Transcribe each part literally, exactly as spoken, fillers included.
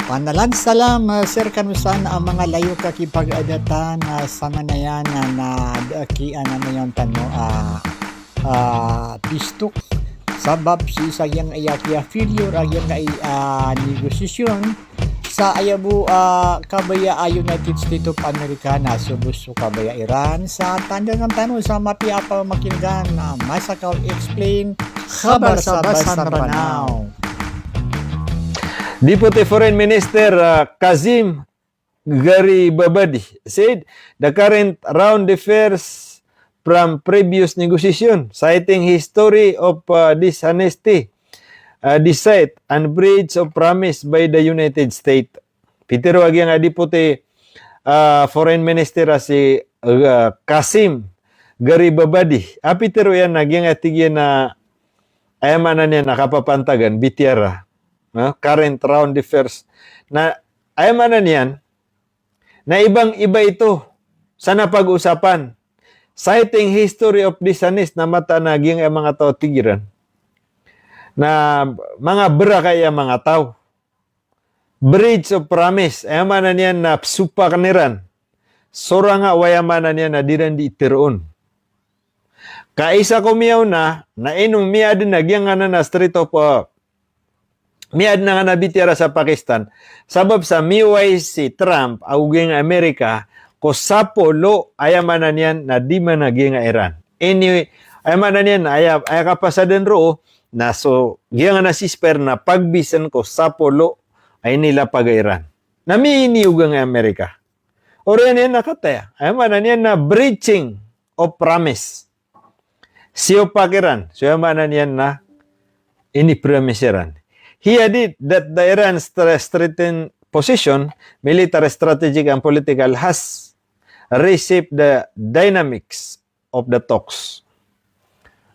Panalan salam, ah, sir, kano san a manga layo ka kipag-adatan, ah, samanayan, ah, na da ki, ah, na mayan tano, ah, ah, pistok. Sabap sii sa giyangkaya kiya-failure a giyangkaya, ah, negosasyon sa aya bo, ah, kabaya a United States of America na so bo so kabaya Iran. Sa tandangan tano sa mapiya a pamakin'gan, ah, Masakaw Explain, Khabar sa Basang Ranao. Deputy Foreign Minister, uh, Kazim Garibabadi said the current round differs from previous negotiation, citing history of, uh, dishonesty, uh, deceit, and breach of promise by the United States. Pitharo a giyangkai a Deputy, uh, Foreign Minister a si, uh, Kazim Garibabadi. A pitharo iyan na giyangkai a tig iyan a aya maana niyan na kapapantagan, B T R, ah, current round differs. Na aya maana niyan na ibang-iba ito sa napag-osapan. Citing history of dishonest, na mataan a giyangkai a manga taw a tig iran na manga brakay a manga taw. Breach of promise, aya maana niyan na psopak iran so ranga o aya maana niyan na di iran di teroon. Ka isa ko miyaona, na ino miyaadn a giyangkanan a Strait of, uh, miyaadn a ngana B T R sa Pakistan. Sabap sa miway si Trump ago giyangkai a Amerika ko sapolo, aya maana niyan na di man a giyangkai a Iran. Anyway, aya maana niyan na aya, aya kapasadan roo, na so giyangkanan a ceasefire na pagbisn ko sapolo a inilapag a Iran. Na miyiniyogang a Amerika. Oriyan iyan na kataya. Aya maana niyan na breaching of promise. Siyopak iran. So aya maana niyan na inipromise iran. He added that the Iran stre-, strengthened position, military, strategic, and political, has reshaped the dynamics of the talks.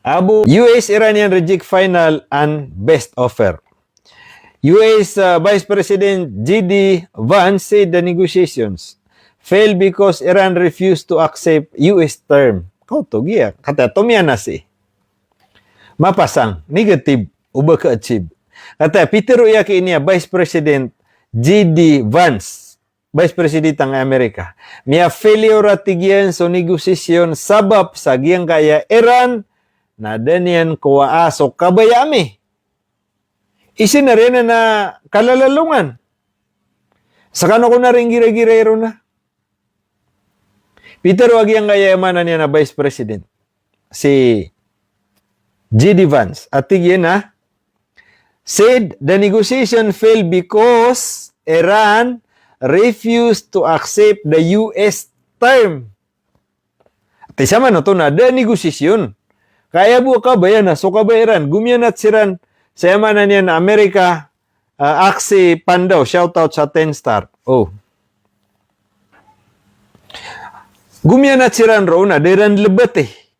Abo, U S Iranian reject final and best offer. U S, uh, Vice President J D Vance said the negotiations failed because Iran refused to accept U S term. Kaoto giya, kataya tomiyana si. Mapasang, negative, o ba ka-achieve. Kataya pitharo iyan ki ini a Vice President J D Vance. Vice President ang Amerika. Miya-failure a tig iyan so negosasyon sabap sa giyangkaya Iran na da niyan kowaa so kabaya ami. Isin na rin na kalalalongan. Sa kano ko na rin gira-gira iron na. Pitharo a giyangkaya maana niyan a Vice President si J D Vance. A tig iyan a, said the negotiation failed because Iran refused to accept the U S term. Ati sa man oto na da negosasyon. Kaya bo kabaya na so kabaya iran. Gomiyanat siran sa aya maana niyan a Amerika, ah, Aksi Pandaw, shout out sa Ten Star. Oh. Gomiyanat siran roo na da iran lebati.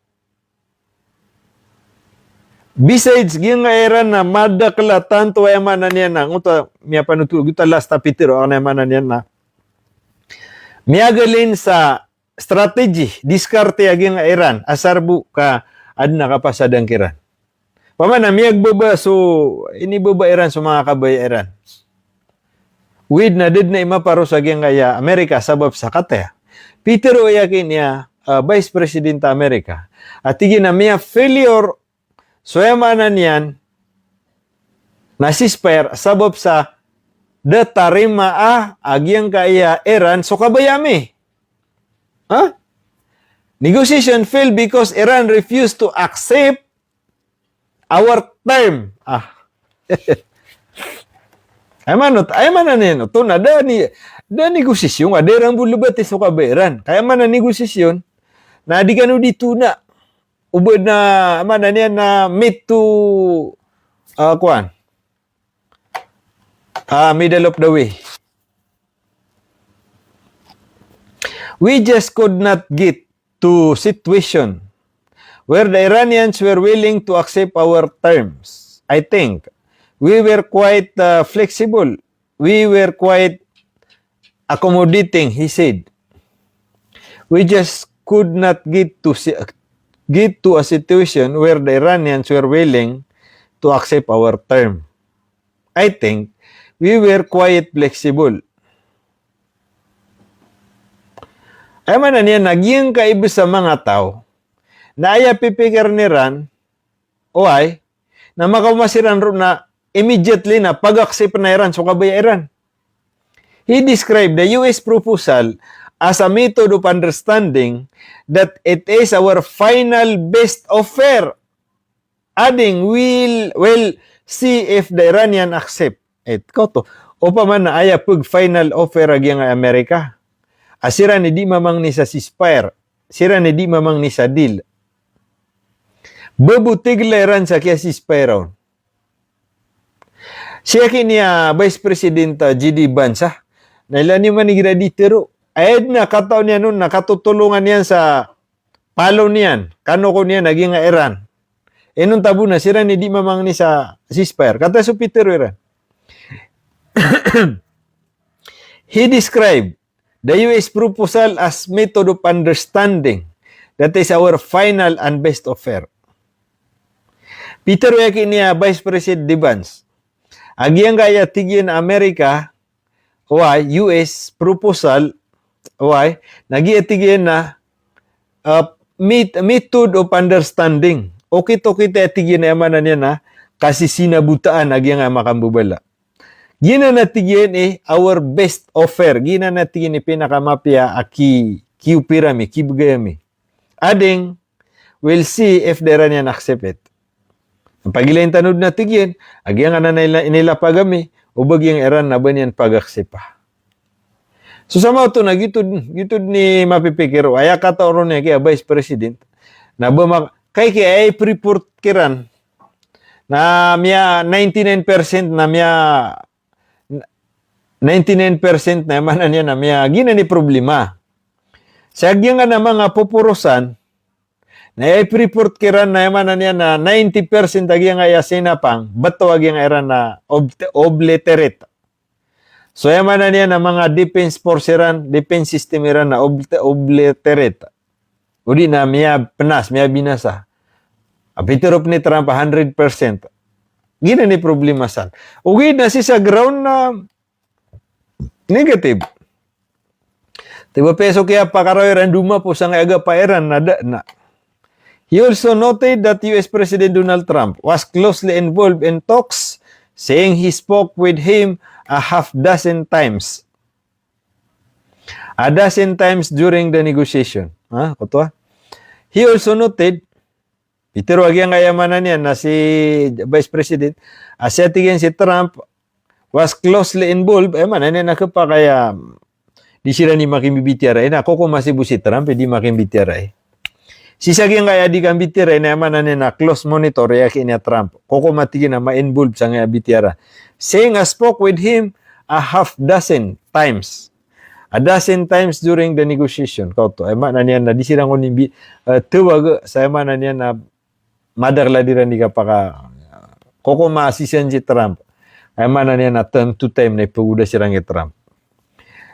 Besides, giyangkaya Iran na madakl a tanto aya maana niyan na, ngoto a miyapanothol, giyoto a last a pitharo akn aya maana niyan na miyagalin sa strategy, diskarte a giyangkaya Iran, asar bo ka adn a kapasadan kiran. Pamana miyagbaba so, inibaba iran so manga kabaya iran. Wid na da dn a imaparo sa giyangkaya Amerika sabap sa kataya. Pitharo iyan ki ini a, ah, Vice President a Amerika. A tig iyan a miya-failure so aya maana niyan na ceasefire sabap sa da tarimaa a giyangkaya Iran so kabaya ami. Ha? Negotiation failed because Iran refused to accept our term. Ah. Aya maana, aya maana niyan oto na da ni, da negosasyon, a da iran bo lebati so kabaya iran. Ka aya maana negosasyon na di kano di tona. O ba na, aya maana niyan na meet to, ah, kowan. Ah, middle of the way. We just could not get to situation where the Iranians were willing to accept our terms. I think we were quite, uh, flexible. We were quite accommodating, he said. We just could not get to si-, get to a situation where the Iranians were willing to accept our term. I think we were quite flexible. Aya maana niyan na giyangkai bes a manga taw na aya pipikiren iran, oway, na makaoma siran roo na immediately na pag-accept na iran so kabaya iran. He described the U S proposal as a method of understanding that it is our final best offer. Adding, "We'll, we'll see if the Iranian accept it." Koto, opama na aya peg final offer a giyangkai Amerika a siran i di mamangni sa ceasefire, siran i di mamangni sa deal, bebo tegel iran sa kiya ceasefire on. Sii aki niya Vice President, ah, J D Vance, ah, na ilaya niyo man igira di tero. Aya den a katao niyan on na katotolongan iyan sa palo niyan, kanoko niyan a giyangkai Iran. Inonta bo na siran i di mamangni sa ceasefire. Katii so pitero iran. He described the U S proposal as method of understanding that is our final and best offer. Pitero aki niya Vice President Vance a giyangkai a tig iyan a Amerika, oway, U S proposal, oway, na giya tig iyan na, ah, met-, method of understanding. Okit-okit a tig iyan a aya maana niyan na kasisinabotaan a giyangkai a makambebala. Giyanan a tig iyan i our best offer. Giyanan a tig iyan i pinakamapiya a ki, ki-offer ami, kibegay ami. Adding, "We'll see if the Iranian accept it." Pagilain tano den a tig iyan a giyangkanan a ila-, inilapag ami, o ba giyangkai Iran na ba niyan pag-accept a. So somehow oto na giyoto, giyoto den i mapipikir o aya katao ron iyan ki a Vice President na ba ma-, kay ki a ipireport kiran na miya ninety-nine percent na miya ninety-nine percent na aya maana niyan na miya, giyanan i problema. Sa giyangkanan a manga poporosan na ipireport kiran na aya maana niyan na ninety percent a giyangkai a sinapang, beto a giyangkai Iran na ob-, obliterate. So aya maana niyan na manga defense force iran, defense system iran na ob-, obliterate. O di na miyapenas, miyabinasa. A pitero pen i Trump a hundred percent. Giyanan i problema san. Ogaid na sii sa ground na negative. Tiba piya so kiyapakaraw iran doma po sangkai a gapa iran na da, na. He also noted that U S President Donald Trump was closely involved in talks, saying he spoke with him a half dozen times. A dozen times during the negotiation. Ha, koto a. He also noted, pitero a giyangkai a aya maana niyan na si Vice President, a sii a tig iyan si Trump was closely involved, aya maana niyan na kepakay a di siran i makimbibitiyarai, na kokomasa bo si Trump i di makimbitiyarai. Sii sa giyangkai a di kambitiyarai na aya maana niyan na close monitor iyan ki niyan Trump. Kokomasa tig iyan a ma-involve sangkai a bitiyara. Saying I spoke with him a half dozen times. A dozen times during the negotiation. Koto, aya maana niyan na di siran kon imbi-, eh, tewag, sa aya maana niyan na madakl a di ran di kapaka-, kokomasa siran si Trump. Aya maana niyan na time to time na ipegoda siran ki Trump.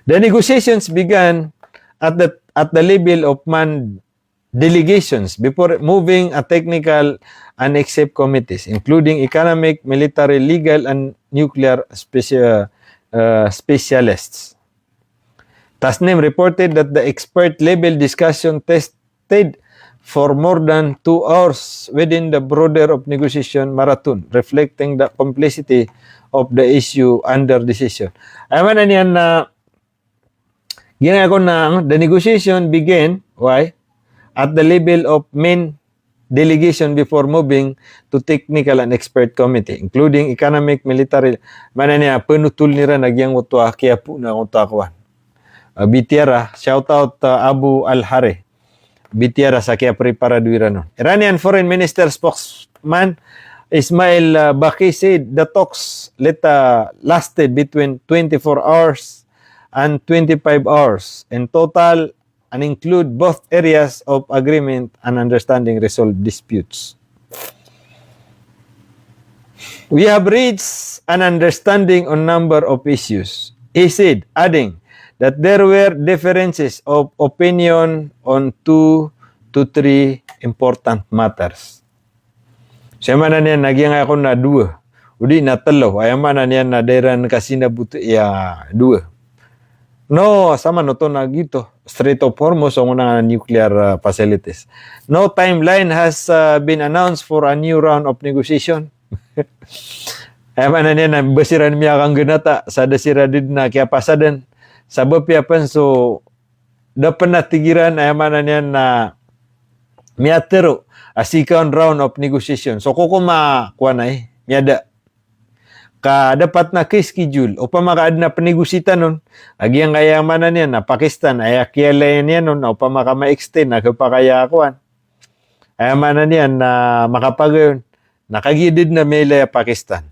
The negotiations began at the, at the level of manned delegations before moving a technical and expert committees, including economic, military, legal, and nuclear specia-, uh, specialists. Tasnim reported that the expert level discussion lasted for more than two hours within the broader of negotiation marathon, reflecting the complexity of the issue under decision. Aya maana niyan na, giyangkai kon na, the negotiation began, why? At the level of main delegation before moving to technical and expert committee, including economic, military, maana niyan, penotol iran a giyangkoto a kiyapoon angkoto a kowan. Ah, bitiyara, shout out, ah, Abu Al-Hari. Bitiyara sa kiyapreparado iran on. Iranian Foreign Minister spokesman Ismail, ah, Baqi said the talks later lasted between twenty-four hours and twenty-five hours. In total, and include both areas of agreement and understanding resolve disputes. We have reached an understanding on number of issues, he said, adding that there were differences of opinion on two to three important matters. So aya maana niyan na giyangkai kon na dowa O di na telo, aya maana niyan na da iran kasinaboto iya dowa. No, sama no to na gito, Strait of Hormuz, so ngona nuclear, ah, facilities. No timeline has, ah, been announced for a new round of negotiation. Aya maana niyan na ba siran miyakangganata sa da siran dn a kiyapasadan. Sabap iya pn so da pn a tig iran, aya maana niyan na miyatharo a second round of negotiation. So ko ko ma kowan ay, miyada. Ka dapat na ki-schedule, opama ka adn a pnegosita on, a giyangkaya maana niyan na Pakistan, aya kiyailay niyan on, opama ka ma-extend, na khapakay a kowan. Aya maana niyan na makapagayon, na kagiya da dn a miyailay a Pakistan.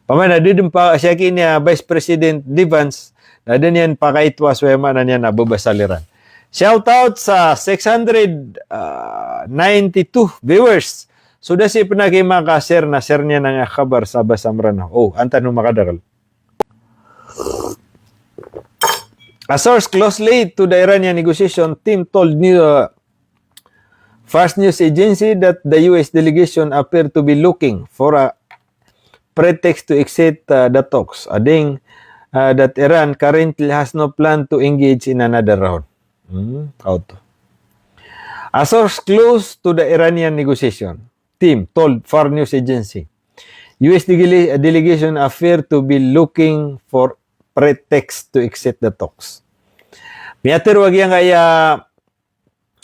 Opama na da dn pa, siyaki niyan Vice President Evans, na da niyan pakaitowa so aya maana niyan na babasal iran. Shout out sa six hundred ninety-two viewers. So da sii pn a ki maka-share na share niyan angkaya khabar sa Basa Mranaw. O, antaa no makadakl. A source closely to the Iranian negotiation team told new, uh, Fars news agency that the U S delegation appear to be looking for a pretext to exit, uh, the talks, adding, uh, that Iran currently has no plan to engage in another round. Hmm, kaoto. A source close to the Iranian negotiation team told Fars news agency, U S dele-, delegation appear to be looking for pretext to exit the talks. Miyatharo a giyangkaya,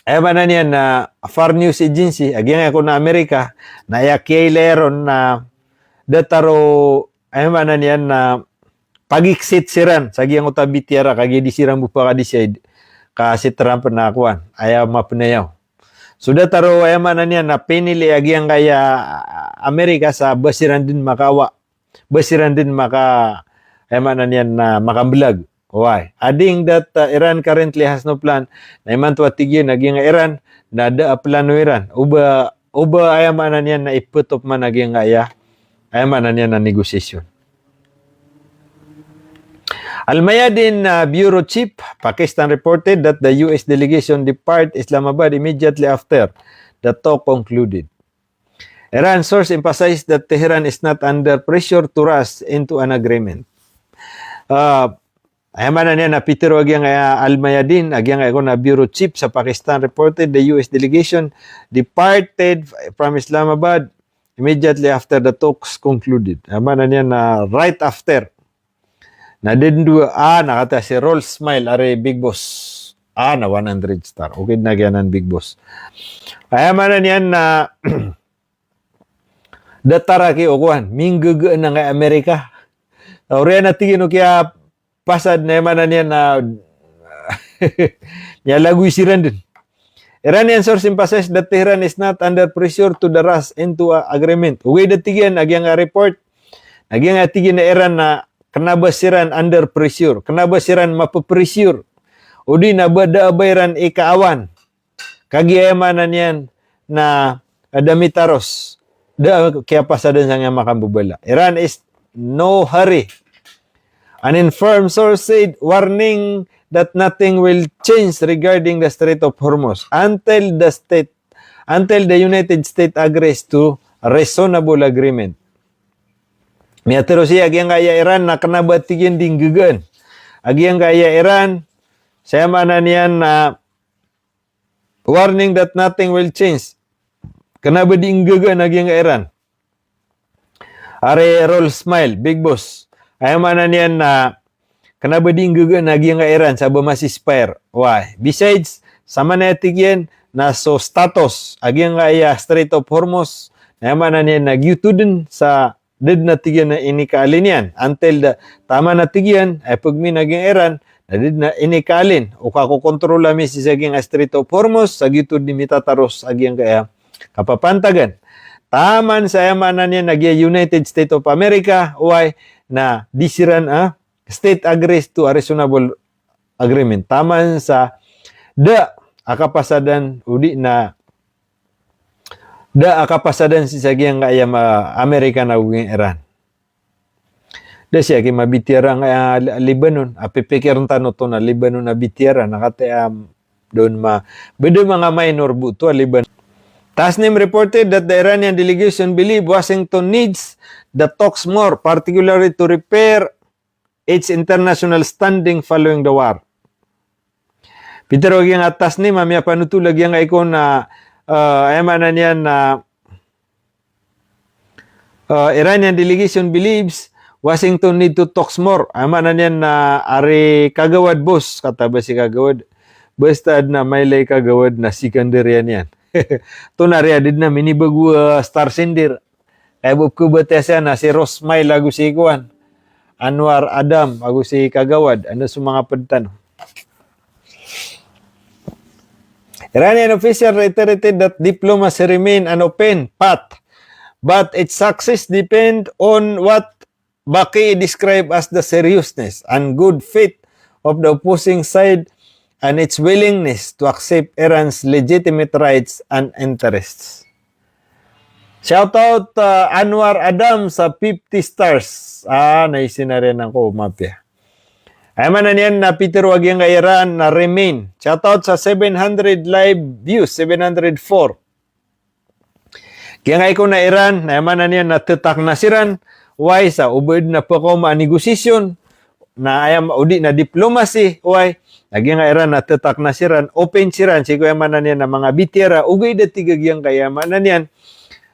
aya maana niyan na Fars news agency, a giyangkaya kon a Amerika, na aya kiyailay ron na datar o, aya maana niyan na pag-exit siran sa giyangkoto a B T R, kagiya di siran bo paka-decide ka si Trump na kowan, aya mapnayaw. So datar o, aya maana niyan na pinili a giyangkaya Amerika sa ba siran dn makawa, ba siran dn maka, aya maana niyan na makamblag. Why? Adding that, uh, Iran currently has no plan. Na imanto a tig iyan a giyangkaya Iran na da a plano iran. O ba, o ba aya maana niyan na iptop man a giyangkaya, aya maana niyan na negotiation. Al-Mayadin, uh, bureau chief, Pakistan reported that the U S delegation depart Islamabad immediately after the talk concluded. Iran source emphasized that Tehran is not under pressure to rush into an agreement. Ah, aya maana niyan na pitharo a giyangkaya Al-Mayadin, a giyangkaya kon a bureau chief sa Pakistan, reported the U S delegation departed from Islamabad immediately after the talks concluded. Aya maana niyan na right after. Na da dn dowa, a, na katii si Rolls Mile, ari Bigg Boss. A, na one hundred star. Okay dn a giyanan Bigg Boss. Aya maana niyan na datar a ki o kowan, minggagaan angkaya Amerika. Oriyan a tig iyan o kiyapasad na aya maana niyan na miyalagoy siran dn. Iranian source emphasized that Tehran is not under pressure to the rush into a agreement. Ogaid a tig iyan a giyangkaya report, a giyangkaya tig iyan a Iran na kna ba siran under pressure, kna ba siran mape-pressure. O di na ba da a ba iran ikaawan. Kagiya aya maana niyan na da mitaros, da kiyapasadan sangkaya makambabala. Iran is no hurry. An informed source said, warning that nothing will change regarding the Strait of Hormuz until the state, until the United States agrees to reasonable agreement. Miyatharo siya a giyangkaya Iran na kna ba tig iyan di nggagaan. A giyangkaya Iran, sa aya maana niyan na warning that nothing will change. Kna ba di nggagaan a giyangkaya Iran. Ari Rolls Mile, Bigg Boss. Aya maana niyan na kna ba di nggagaan a giyangkaya Iran sa ba ma-ceasefire. Why? Besides, samanaya tig iyan na so status a giyangkaya Strait of Hormuz, na aya maana niyan na giyoto dn sa da dn a tig iyan a inikaalin iyan. Until da, taman a tig iyan, aya pagmin a giyangkaya Iran, na da dn a inikaalin o kakokontrol ami sii sa giyangkaya Strait of Hormuz, sa giyoto dn i mitataros a giyangkaya kapapantagan. Taman sa aya maana niyan a giya United States of America, why, na di siran a state agrees to a reasonable agreement. Taman sa da a kapasadan o di na da a kapasadan sii sa giyangkaya ma-, Amerika na giyangkaya Iran. Da siya ki mabitiara angkaya Lebanon, a pipikiran tano oto na Lebanon a bitiara, na katii a doon ma-, beda manga minor bo oto a Lebanon. Tasnim reported that the Iranian delegation believe Washington needs the talks more, particularly to repair its international standing following the war. Pitharo a giyangkai a Tasnim a miyapanotol a giyangkai kon a, ah, aya maana niyan na, ah, Iranian delegation believes Washington need to talks more. Aya maana niyan na ari kagawad, boss, kata ba si kagawad. Basta adn a mailay kagawad na secondary iyan. Tonaa ri adn a minibago a star sender. Kaya bo pkhabatiya siya na si Rosmile ago si kowan, Anwar Adam ago si kagawad, ano so manga pd tano. Iranian official reiterated that diplomacy remain an open path, but its success depend on what Baqi described as the seriousness and good faith of the opposing side and its willingness to accept Iran's legitimate rights and interests. Shout out, uh, Anwar Adam sa fifty stars. Ah, naisinarian ako, mapiya. Aya maana niyan na pitharo a giyangkai a Iran na remain. Shout out sa seven hundred live views, seven hundred four. Giyangkai kon a Iran, na aya maana niyan na thatak na siran, wai sa o ba adn a pkaoma a negosasyon, na aya ma-, odi na diplomacy, wai, na giyangkai a Iran na thatak na siran, open siran, sii ko aya maana niyan na manga bitiyara, ogaid a tig a giyangkai a aya maana niyan,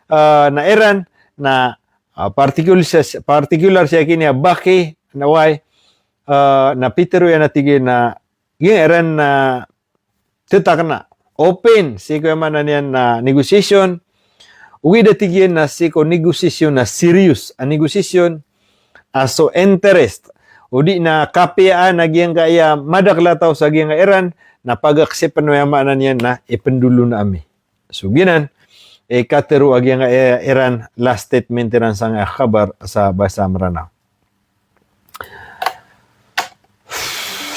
ah, na Iran, na, ah, particular sa, particular sa kini a Baqi, na wai, ah, na pitharo iyan a tig iyan a, giyangkai a Iran na thatak na, open, sii ko aya maana niyan na negosasyon, ogaid a tig iyan na sii ko negosasyon na serious a negosasyon, a so interest, odi na kapiyaan a giyangkai a madakl a taw sa giyangkai a Iran, na pag-accept o aya maana niyan na ipndolon ami. So giyanan i katharo a giyangkai a Iran, last statement iran sangkai a khabar sa bahasa Mranaw.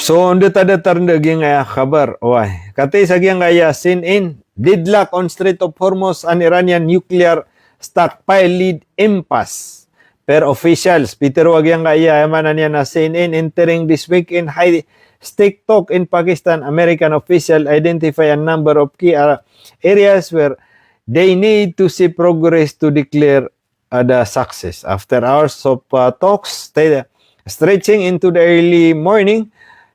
So, ndatar-datar anda giyangkai a khabar, oway. Katii sa giyangkai a C N N, deadlock on Strait of Hormuz and Iranian nuclear stockpile lead impasse, per officials. Pitharo a giyangkai a, aya maana niyan na C N N, entering this week in high-stakes talk in Pakistan, American official identify a number of key, uh, areas where they need to see progress to declare ada success. After hours of, uh, talks, st-, stretching into the early morning,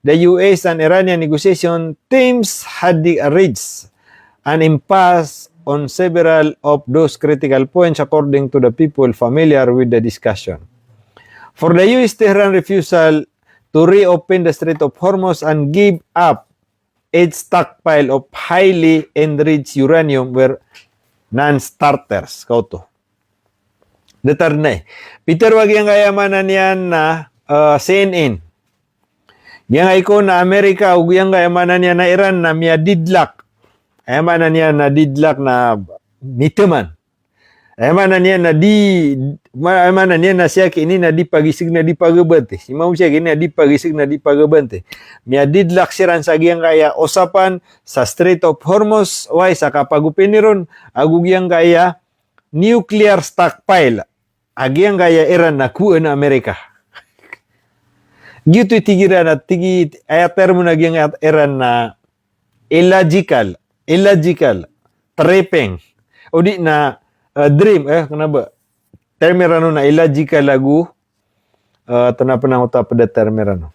the U S and Iranian negotiation teams had the, uh, reached an impasse on several of those critical points, according to the people familiar with the discussion. For the U S, Tehran refusal to reopen the Strait of Hormuz and give up its stockpile of highly enriched uranium were non-starters, kaoto. Datar na, pitharo a giyangkai a maana niyan na, uh, C N N. Giyangkai kon a Amerika, o giyangkai a maana niyan na Iran na miya-deadlock. Aya maana niyan na deadlock na miteman. Aya maana niyan na di, ma-, aya maana niyan na siyaki ini na di pagisg na di pagabante. Si Imam siyaki ini na di pagisg na di pagabante. Miya-deadlock siran sa giyangkai a osapan sa Strait of Hormuz, oway, sa kapagopini ron, ago giyangkai a nuclear stockpile. A giyangkai a Iran na kowaan a Amerika. Giyoto i tig iran a tig i, aya term o giyangkai a Iran na illogical, illogical, tripping. Odi na, uh, dream, eh, kena ba? Term iran on na illogical ago, uh, tena penang ota peda term iran on.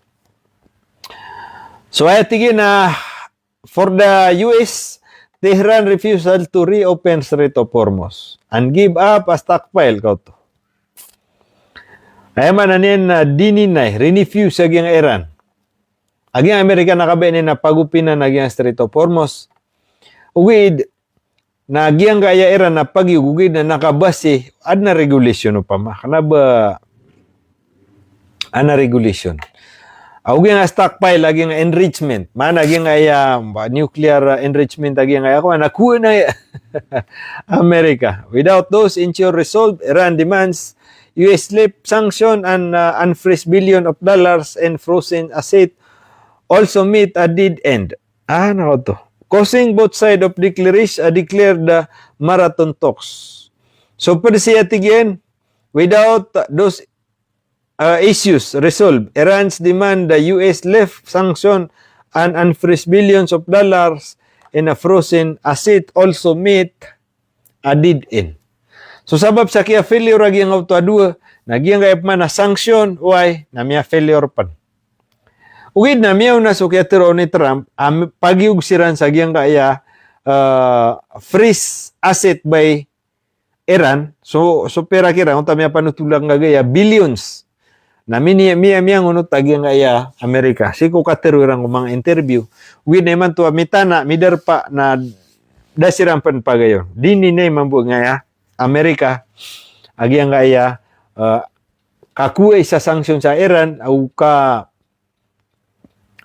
So, aya tig iyan a, for the U S, Tehran refusal to reopen Strait of Hormuz and give up a stockpile, kaoto. Aya maana niyan na dininay, rinifuse a giyangkai a Iran. A giyangkai a Amerika na kabaya niyan a pagopinan a giyangkai a Strait of Hormuz. Ogaid na giyangkai a Iran na pagiyog, ogaid na nakabasi, adn a regulation opama. Kena ba adn a regulation. Ago giyangkai a stockpile a giyangkai a enrichment. Maana a giyangkai a, ba, nuclear, uh, enrichment a giyangkai a, kowaan a, kowaan a Amerika. Without those ensure resolve, Iran demands U S lift sanction and, uh, unfreeze billion of dollars in frozen asset also meet a dead end. Ah, na oto. Causing both side of declaration, uh, declare the marathon talks. So, pd sii a tig iyan, without those, uh, issues resolved, Iran's demand the U S lift sanction and unfreeze billions of dollars in a frozen asset also meet a dead end. So sabap sa kiya-failure a giyangkoto a dowa, na giyangkaya pman a sanction, oway, na miya-failure pn. Ogaid na miyaona so kiyatharo ni Trump a m-, pagiyog siran sa giyangkaya, eh, freeze asset by Iran, so, so pera kiran, onta miyapanotol angkagaya, billions. Na mini-, miya-, miyangonot a giyangkaya Amerika. Sii ko katharo iran ko manga interview. Ogaid na imanto a mitana, midarpa na da siran pn pagayon. Dininay mambo angkaya Amerika a giyangkaya, eh, kakowai sa sanction sa Iran, ago ka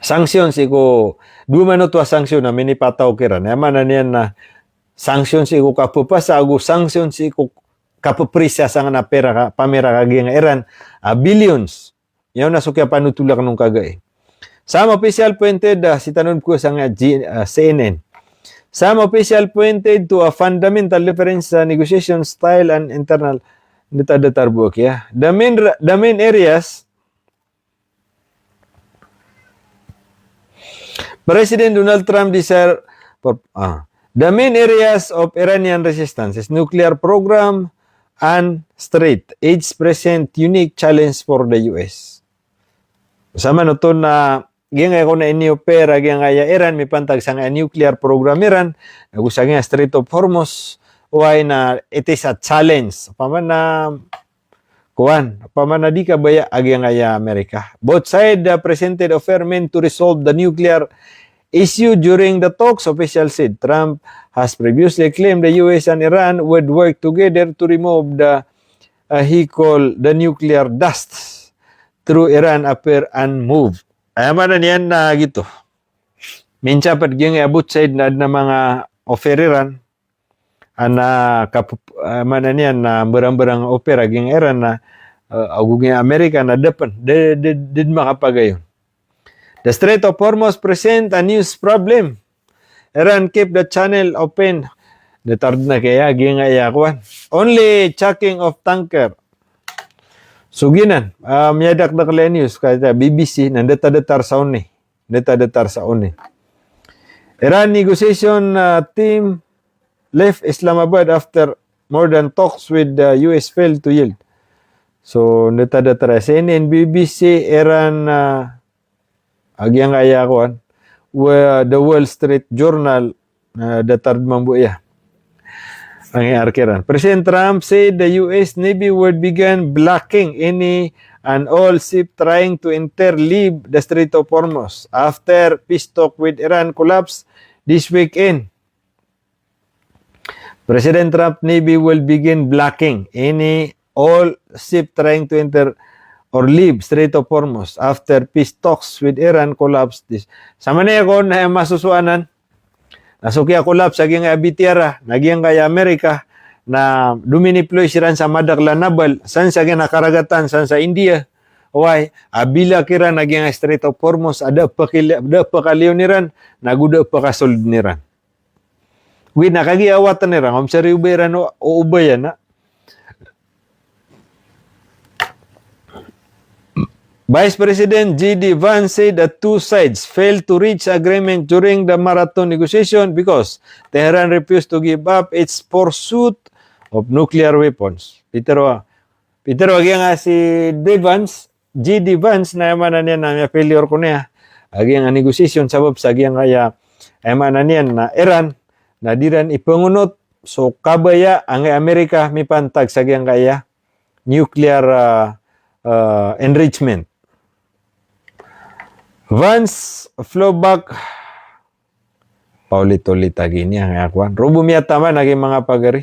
sanction sii ko, dowa man oto a sanction a minipataw kiran. Aya maana niyan na sanction sii ko kapphasa ago sanction sii ko kapphfreeze sa sangkanan a pera ka, pamera ka giyangkaya Iran, a billions. Aya na so kiyapanotol akn on kagai. Some official pointed, ah, sii tano pn ko sangkaya G-, ah, C N N. Some official pointed to a fundamental difference sa negotiation style and internal, datar-datar bo kiya. The main r-, the main areas President Donald Trump desire for, ah, the main areas of Iranian resistance is nuclear program and strait, each present unique challenge for the U S. Saman oto na giyangkaya kon a ini-offer a giyangkaya Iran mipantag sangkaya nuclear program iran, ago sangkaya Strait of Hormuz, oway na it is a challenge. Opama na kowan, opama na di kabaya a giyangkaya Amerika. Both side, uh, presented offer meant to resolve the nuclear issue during the talks, official said. Trump has previously claimed the U S and Iran would work together to remove the, uh, he called the nuclear dust through Iran appear unmoved. Aya maana niyan na giyoto. Minsan pd giyangkaya both side na adn a manga offer iran. Ana kap-, ah, maana niyan na mbarang-mbarang a offer a giyangkaya Iran na, ah, ago giyangkaya Amerika na da pn, da, da, da dn makapagayon. The Strait of Hormuz present a new problem. Iran keep the channel open. Datar dn a kaya giyangkaya kowan. Only checking of tanker. So giyanan, ah, miyadakdakl a news, kaya B B C, na datar-datar sa oni. Datar-datar sa oni. Iran negotiation, ah, team left Islamabad after more than talks with the U S failed to yield. So, datar-datar a C N N, B B C, Iran, ah, a giyangkaya kowan, wa-, The Wall Street Journal, ah, datar mambo iya. Angkaya arkiran. President Trump said the U S Navy would begin blocking any and all ship trying to enter, leave the Strait of Hormuz after peace talk with Iran collapse this weekend. President Trump Navy will begin blocking any all ship trying to enter or leave Strait of Hormuz after peace talks with Iran collapse this. Samanaya kon, eh, masosoanan. Na so kiya-collapse a giyangkaya B T R, na giyangkaya Amerika, na dominiploy siran sa madakl a naval, san sa giyangkaya karagatan, san sa India. Oway, a bila kiran a giyangkaya Strait of Hormuz, a da pakil-, da pakaliyon iran, na go da pakasold iran. Wi na kagiya awatan iran, om sariyo ba iran o, o obayan na. Vice President J D Vance said the two sides failed to reach agreement during the marathon negotiation because Tehran refused to give up its pursuit of nuclear weapons. Pitharo, pitharo a giyangkaya si D Vance, J D Vance na aya maana niyan na miya-failure kon aya a giyangkaya negotiation sabap sa giyangkaya, aya maana niyan na Iran, na di ran ipangonot so kabaya angkaya Amerika mipantag sa giyangkaya nuclear, ah, ah, enrichment. Vance flew back, paulit-ulit a gini angkaya kowan. Robo miyataman a giya manga pagari.